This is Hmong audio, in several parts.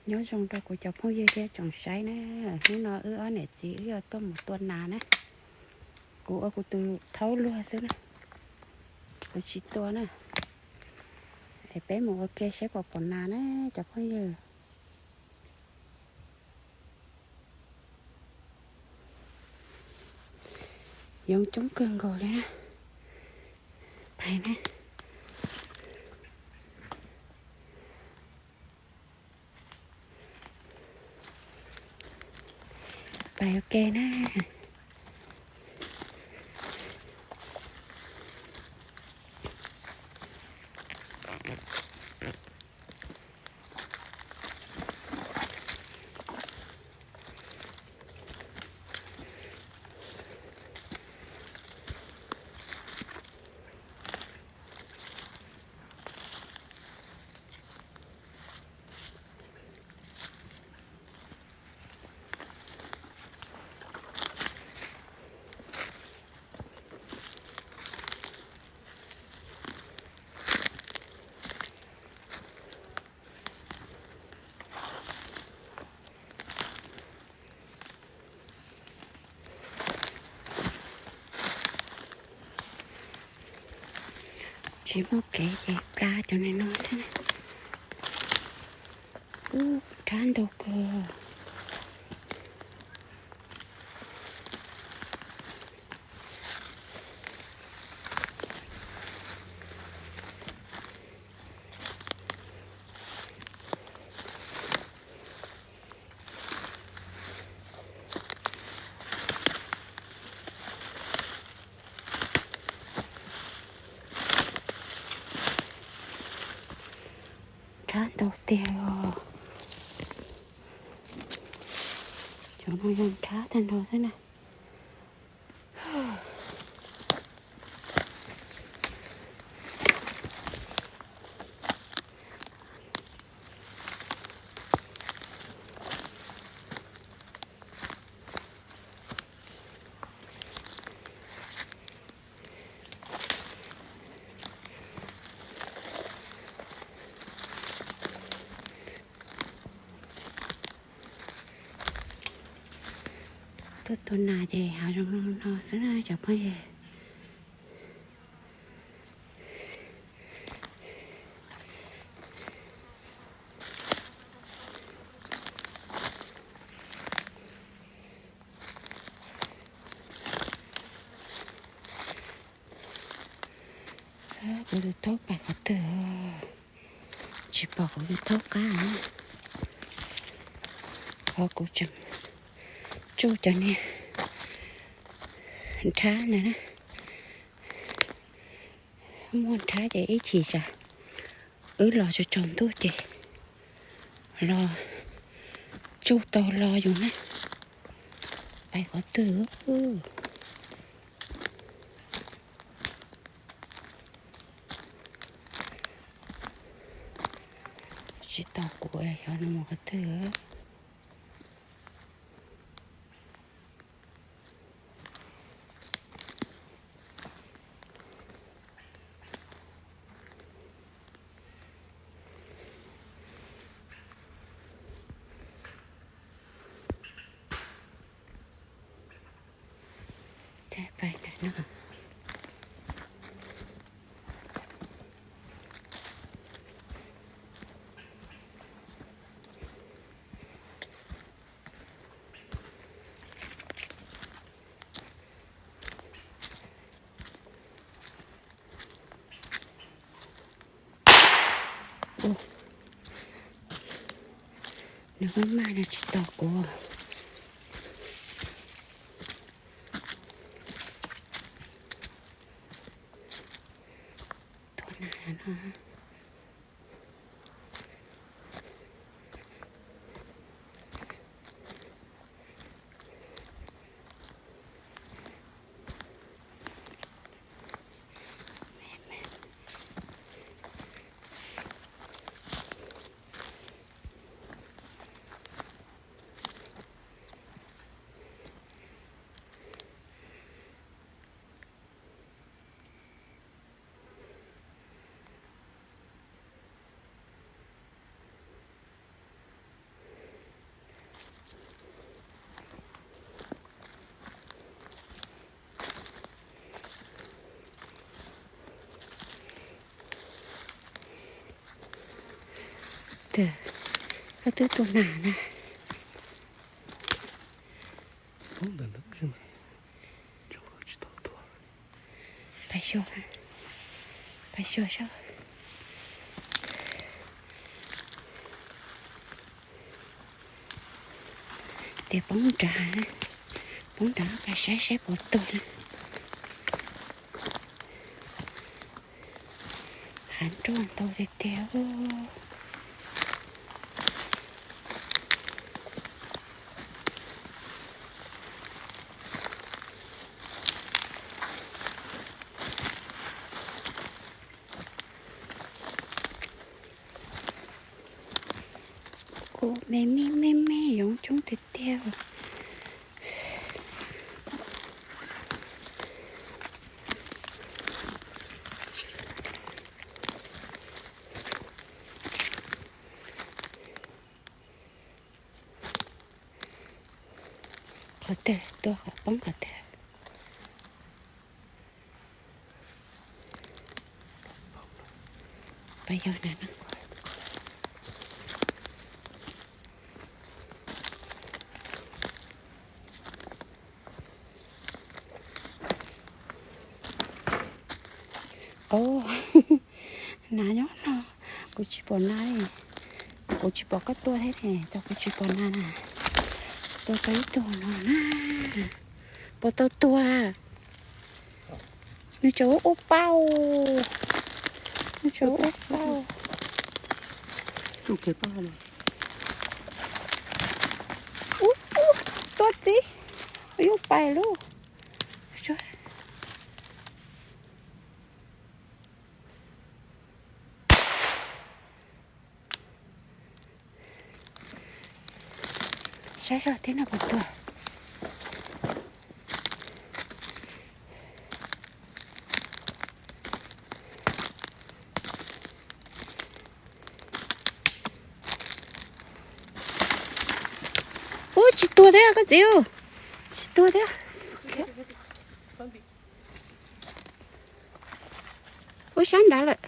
Nyob zoo rau kuv cov phooj ywg thiab tsoom saib na, hnub no wb ob niam txiv wb yuav tuaj mus tua nas na. Kuv ua kuv tus thaub luag xwb na, kuv tsis tua na. Es peb mus ua ke saib puas pom nas na cov phooj ywg. Yoov coob kawg nkaus li na. Pais na. Pais ua ke na. Tsis muaj kev ces pla cov no no xwb na. Ub, rhab ntau kawg. Rhab ntau tiag os. Cov no yog rhab tag nrho xwb na. Tuaj tua nas ces hav zoov no xwb na cov phooj ywg. Kuv tus thaub pais qhov twg? Tsis pom kuv tus thaub qab. Qhov kuv tseem tsuj cov niag nrhab ntawd na. Muaj nrhab ces ib chim tsam wb los tsaus tsaus ntuj ces los tsuj tau los yus na. Pais qhov twg? Tsis tau kuv xyov nws mus qhov twg. Caij pais ntawm no. Nws maj maj no tsis tau kuv. Tua nas no. twg, koj twb tua nas na. Pais xyuas, pais xyuas saib. Tias poob nrad, poob nrad, pais saib saib puas tuag na. Hav nroj ntau tiag tiag. Ua me me me me yoov coob tiag tiag. Qhov twg, tua qhov poob qhov twg? Pab yog na no. Au, nas nyob no, kuv tsis pom nas li. Kuv tsis pom koj tua thiab ne, tab kuv tsis pom nas na. Tua tau ib tug no na. Puas tau tuag? Nws tseem ua ua pauj. Nws tseem ua ua pauj. Ub, ub, tua txiv. Yuj pais lauj. Saib zog tib no puas tuag. Ub, tsis tuag thiab koj txiv. Tsis tuag thiab. Ub, sab nrad lawm.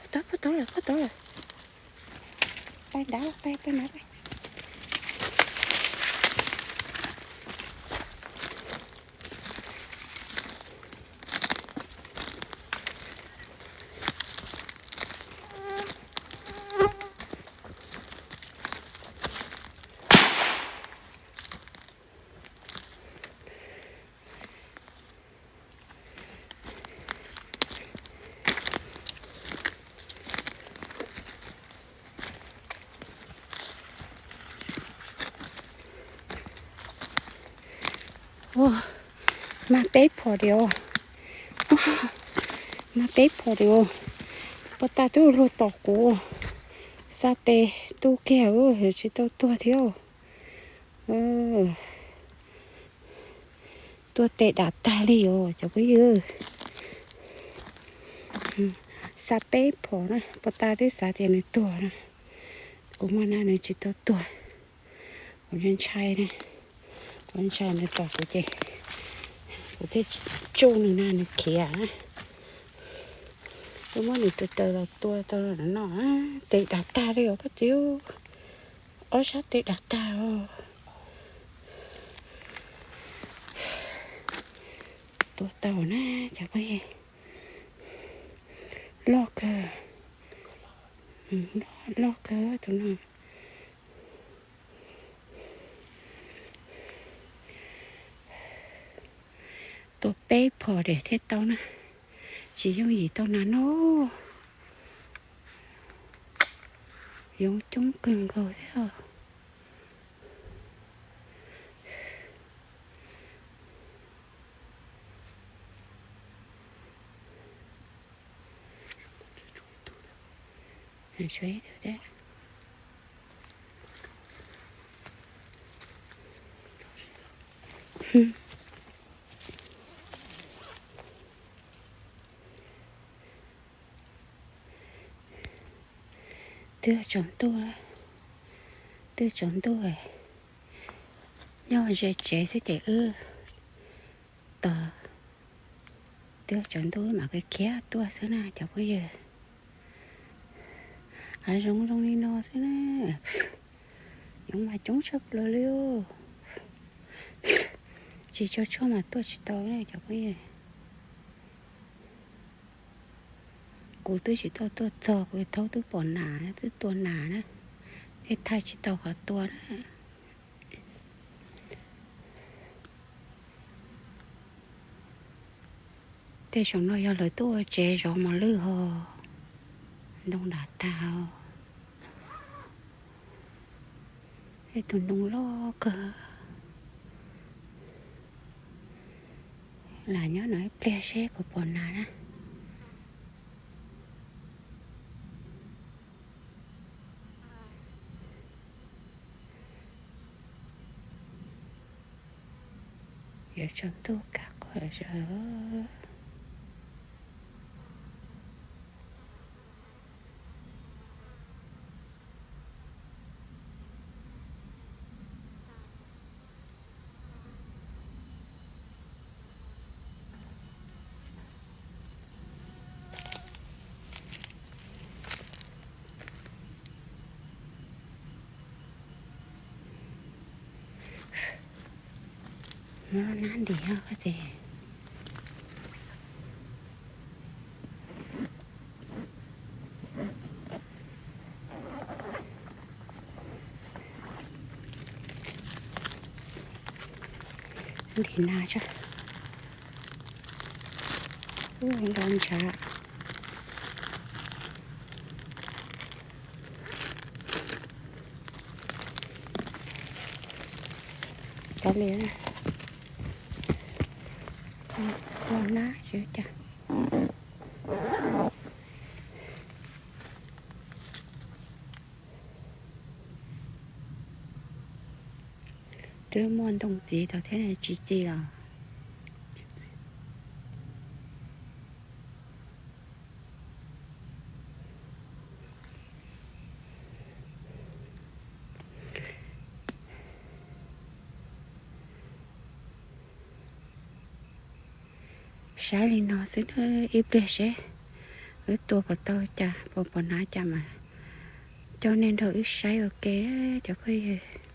Tod, puag tod lawm, puag tod lawm. Pais nrad, pais, pais nrad, pais. Ua, mag peb phom li os. Mag peb phom li os. Puag ta twb luag tom kuv. Xa tes tu kiag, tsis tau tuag thiab. Tua tes dam tag li os cov phooj ywg. Xa peb phom na, puag ta twb xav tias nws tuag na. Kuv muaj na nws tsis tau tuag. Kuv ntshai na, kuv ntshai nws tom kuv ces kuv thiaj tsuj nws na nws khiav na. Kuv muab nws tus taws los tua tau no, tes dam tag li os koj txiv. Ob sab tes dam tag os. Tua tau na cov phooj ywg. Loj kawg, loj kawg tus no. Tua peb phom thiaj tau na, tsis yooj yim tau nas no. Yoov coob kawg nkaus thiab. Twb tsaus ntuj, twb tsaus ntuj, nyob ze tsev xwb ces wb tos, twb tsaus ntuj mam khiav tuaj xwb na cov phooj ywg. Hav zoov zoo li no xwb na, yoov mas coob tshaj plaws li. Tsis tso tshuaj mas tuaj tsis tau na cov phooj ywg. Kuv twb tsis tau tuaj txog, kuv thaub twb pom nas, twb tua nas na, thiaj thaij tsis tau qhov tua na. Tej saum no yog lawv tuaj ua tsev zov mos lwj ho, ntoo dam tag. Tej tus ntoo loj kawg. Lam nyob no ib pliag seb puas pom nas na. Yuav tsaus ntuj kawg qhov zos. Muab lub nab ntim os koj txiv. Ntim nas tso. Ub, nrov ntshav. Cov li, tua nab tsis ua cas. Twb muaj ntoo txiv tau thiab tsis txi os. Saib li no xwb na, ib pliag seb wb tua puas tau cas, puas pom nas cas mas coj nej nrog wb saib ua ke cov phooj ywg.